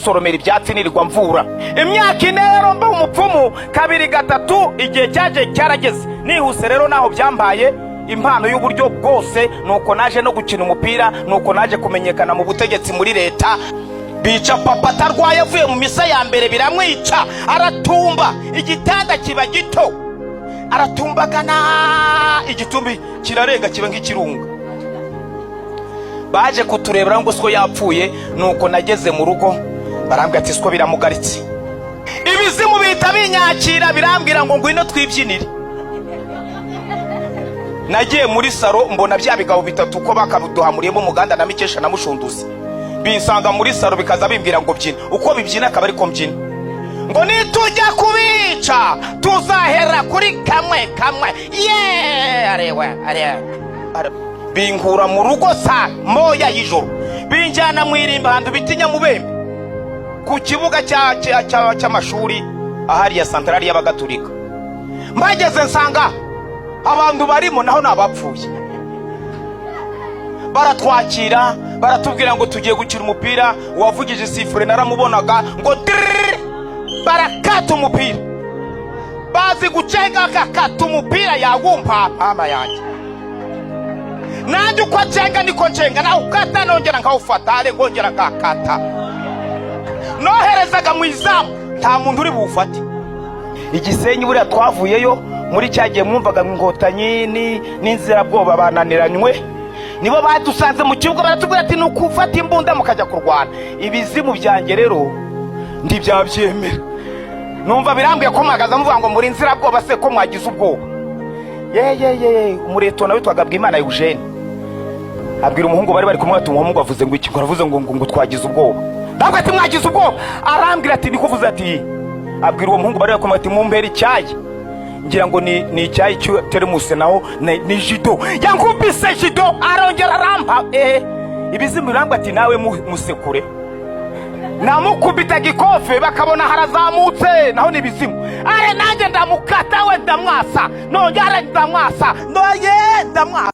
Nisoromera ibyatsi, nirirwa mvura imyaka 4. Rero mba umupfumu kabiri, gatatu, igihe cyaje cyarageze. Nihuse rero, naho byambaye impano y'uburyo bwose. Nuko naje no gukina umupira, nuko naje kumenyekana mu butegetsi muri leta. Bica papa atarwaye, avuye mu misa ya mbere biramwica, aratumba, igitanda kiba gito, aratumbagana, igitumbi kirarenga kiba nk'ikirunga. Baje kuturebera ngo siko yapfuye. Nuko nageze mu rugo barambwira ati siko biramugaritse. Ibizimu bihita binyakira, birambwira ngo ngwino twibyinire. Nagiye muri saro, mbona bya bigabo bitatu uko bakaduhamuriyemo umuganda na Mikesha na Mushunduzi, binsanga muri saro, bikaza bimbwira ngo byina. Uko bibyina akaba ariko mbyina, ngo nitujya kubica tuzahera kuri kamwe kamwe. Ye arewe arewe. Binkura mu rugo saa 1 y'ijoro, binjyana mu irimba ahantu bita i Nyamubembe, ku kibuga cy'amashuri ahariya santarari y'Abagatulika. Mbageze nsanga abantu barimo naho ni abapfuye. Baratwakira, baratubwira ngo tugiye gukina umupira. Uwavugije sifure naramubonaga ngo diriri, barakata umupira, bazi gucenga, bakakata umupira yawumpa mama yanjye. Nanjye uko acenga niko ncenga, nawe ukata, nongera nkawufata, are ngongera nkakata, noherezaga mu izamu, nta muntu uri buwufate. Igisenyi buriya twavuyeyo muri cya gihe mwumvaga ngo Inkotanyi n'inzirabwoba bananiranywe. Nibo badusanze mu kibuga, baratubwira ati ni ukufata imbunda mukajya kurwana. Ibizimu byanjye rero ntibyabyemera. Numva birambwiye ko mpagaze muvuga ngo muri nzirabwoba, se ko mwagize ubwoba? Ye ye ye, umureto nawe witwaga Bwimana Eugene abwira umuhungu bari bari kumwe ati umuhungu avuze ngo iki? Ngo aravuze ngo twagize ubwoba. Ndabwo ati mwagize ubwoba? Arambwira ati niko uvuze. Ati abwira uwo muhungu bari bari kumwe ati mumpere icyayi. Ngira ngo ni icyayi cy'teremusi, naho ni jido. Yankubise jido, arongera arampa. Ibizimu birambwa ati nawe musekure. Namukubita gikofe, bakabona harazamutse, naho ni ibizimu. Are nanjye ndamukata, we ndamwasa, nongera ndamwasa, noye ndamwasa.